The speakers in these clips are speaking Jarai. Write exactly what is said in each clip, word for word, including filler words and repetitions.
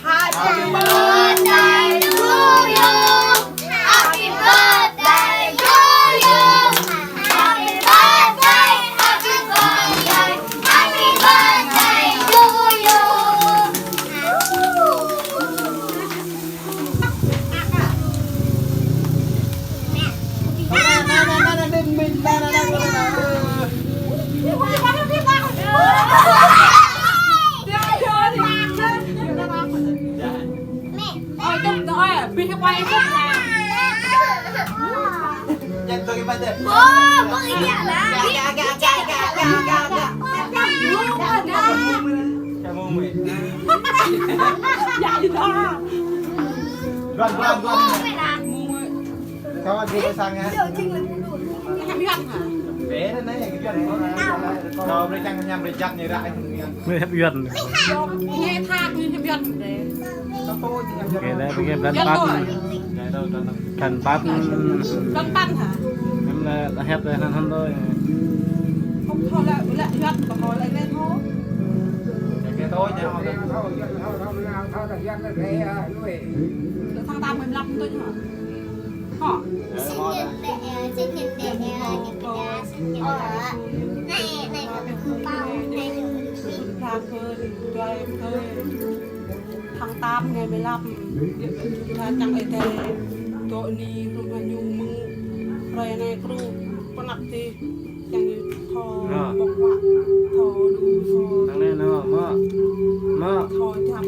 Happy birthday to you. Happy birthday to you. Happy birthday, happy birthday, happy birthday to you. Duan, duan, duan. Kâo ăt djơ̆ sang hă. Bĕ anai, kơ Yuan. Kâo brơi čang ñam brơi jăk ñu ră. Mơi hĕp Yuan. Nghe thak, nghe hĕp Yuan. Kơ lĕ, kơ blan păt. Blan păt. Blan păt hă? Em lĕ, hĕp lĕ, anŭn anŭn đôč. Không thôi lĕ, lĕ Yuan, không thôi lĕ, lĕ thôi. Kơ tôi, kơ tôi. Thằng ta mười lăm tuổi hả? Hả? Sinh nhật để, sinh nhật để, sinh nhật để, sinh nhật để. Này, này, là bao, này, là bao. Tháng tám ngày mười lăm, điện thoại trắng ai tê, dŏ ni, rumah ñu mưng, hrơi anai kru, pơnăp tih, yang ñu thâo, bŏk wă, thâo đu, thâo. Năng anai nă, mă, mă. Thâo jăp.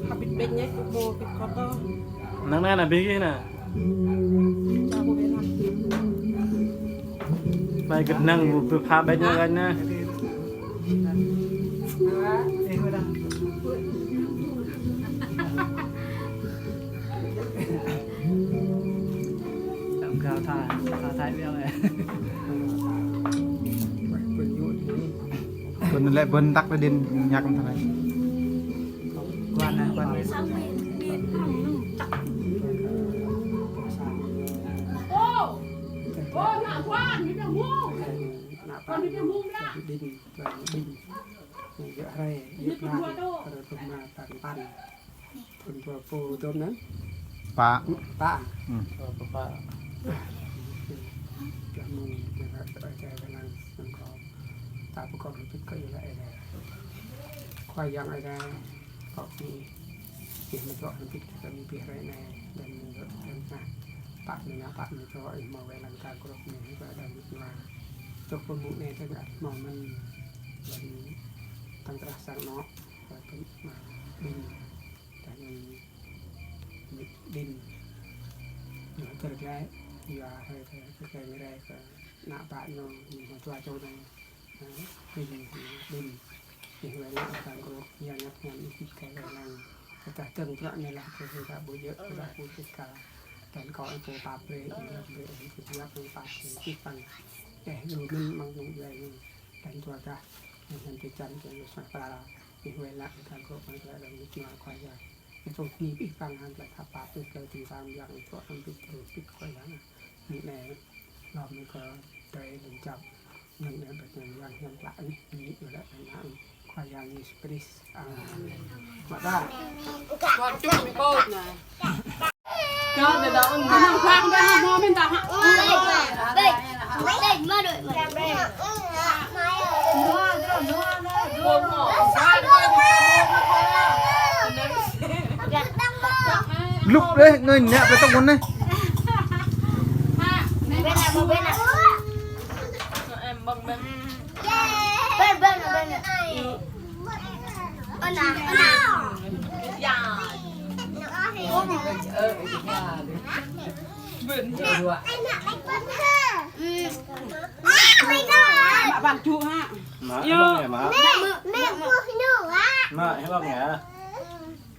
Hơbĭt ƀĕč ñĕt, kơ mơ̆, bĭt kơt. Năng anai nă, bĭt gih nă. Ƀai gơ̆t năng ƀu pơpha ƀĕč ñu ganh nă. Tăm gao tha, tha thai ƀiă lĕ. Bơ̆n lĕ bơ̆n tăk lĕ đin ñăk tha thai. Quan nă, quan. Ô, ô, nă quan, mi pia mu. Nă quan, mi pia mu nă. Đin, quan đin. Ñu yua hrơi, yua nă, hrơi pơma tan tan. Thun dua pô tôm nă. Pă. Pă. Hmm. Pă, pă, pă. Pia mu, pia nă, pia nă, pia nă, nă kâo. Ta pơkŏn hơbĭt kơ Ơi Adai. Khua Yang Ơi Adai. Kâo kơ ih, ih mă dŏ hơbĭt kơ kâo ƀơi hrơi anai, dan mơ̆ng dŏ dan tơnah. Pă mơ̆ng anai, pă mơ̆ng čô, ih hmâo wai lăng kar krŭp mơ̆ng ih, kơ dan mơ̆ng anai. Čŏk pơmŭk anai, dan ih hmâo mơ̆n, dan tăng krah sang anŏ, kơ pơmŭk mă đin, dan đin. Ñu tơlơi, yua hrơi tơlơi, tơlơi mơrai kơ ană bă ñu, ñu hmâo dua čô anai. Ƀing, ƀing, ƀing wai lăng kơ kâo, yang ñăp ñam ih ƀĭt kơ wai lăng. Kơ tah tơ̆ng prăk anai lah kơ ih ta ƀu djơ̆, kơ ta ƀu ƀĭt kơ. Dan kâo ih pô pap brơi, ih lăp brơi, ih pô yap, ih pap brơi, ih păng. Eh, lu mơ̆n măng nung wai nung. Dan dua gah, ih hăng tơčan kơ lu suaih pơla. Ih wai lăng kơ kâo, păng kơ lăng lu čua Khua Yang. Ih tŏ ih ƀĭt păng hăng tơlơi thâo pap, ih kơ tơ̆ng sang yang, ih tŏ hăng ƀĭt, ih ƀĭt Khua Yang. Ih anai, lŏm ih kơ tơlơi lưng jăp. Năng anai ƀơi anăn Yang Hiam Klă ih, ñu yua lĕ anăn Khua Yang Yêsu Krist. Amen. Mă ta. Kâo čŭk mi kâo nă. Kâo đa đa ôn mă năng khang đa hă, mơ̆ mĭn ta hă. Ôi, đây, đây, mă đuổi, mă đuổi. Lŭp đeh, ngơi ñă pơtŏk mơ̆n anai. Bên này, bên này. Em bưng bên. Bên, bên, bên. Ơ, nè, ơ, nè. Dạ. Bên. Ơ, nè. Ơ, nè. Mă ƀăng čŭ hă? Mă, yơh. Mă, mă. Mẹ, mẹ, mẹ, mẹ. Mă, hĕ mă.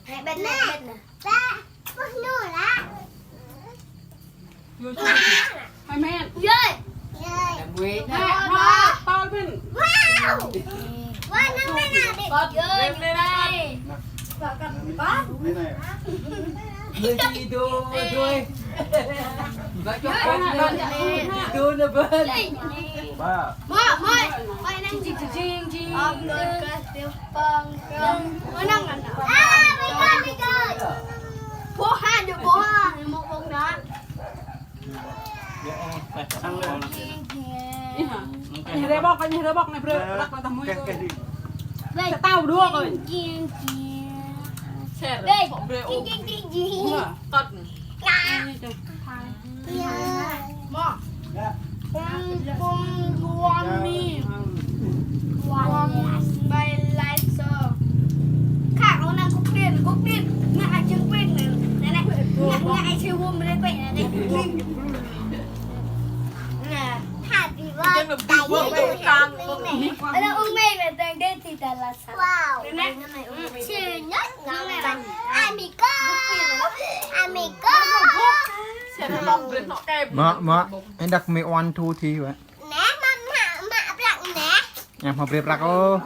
Hĕ bên nè, bên nè. Mẹ, mẹ, mẹ. Yơh, čŭ. Hai men. Yơh. Yơh. Hai, hai, tol men. Wow. Wah, nang nang nang. Yơh, bên nè. Bên nè. Bên nè. Bên nè. Mă, mă. Mă, năng jing, jing, jing. Ôm đôi kơ tiêu păng. Mă năng ngăn. À, my God, my God. Bố ha, jô bố ha. Một bông đó. Ih, hă. Ñu rơbŏk, ñu rơbŏk anai, brơi. Rơbŏk anai tơmui. Kơ tao đua kơ. Share. Brơi, ô. Kơt. Mă. Bông guam mi. Guam bay lai sơ. Khang ôh năng kuk pin, kuk pin. Ngă ai jing pin nè. Nè, nè. Ngă, ngă ai jing wum rê pin nè, nè. Nè. Happy birthday. Ada ung mei nè, tang dê ti ta la sa. Wow. Nè, nè. Amigo. Amigo. Mă, mă. Ê, đăk mi one, two, three wă. Nè, mă, mă, mă, prăk nè. Nè, mă, brơi prăk ôh.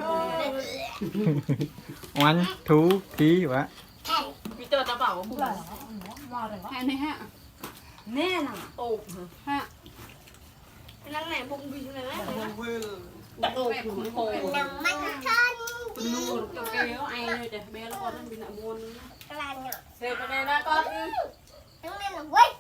One, two, three wă. Hai anai hă. Nè, năng. Ô. Hă. Năng nè, bông bì năng nè. Năng măng khăn. Pơnur, tơkê, ai anai deh, bê lŏ kơ anŭn bơnă mơ̆n. Klan nè. Sê pơnai nă kơ. Năng nè, năng wih.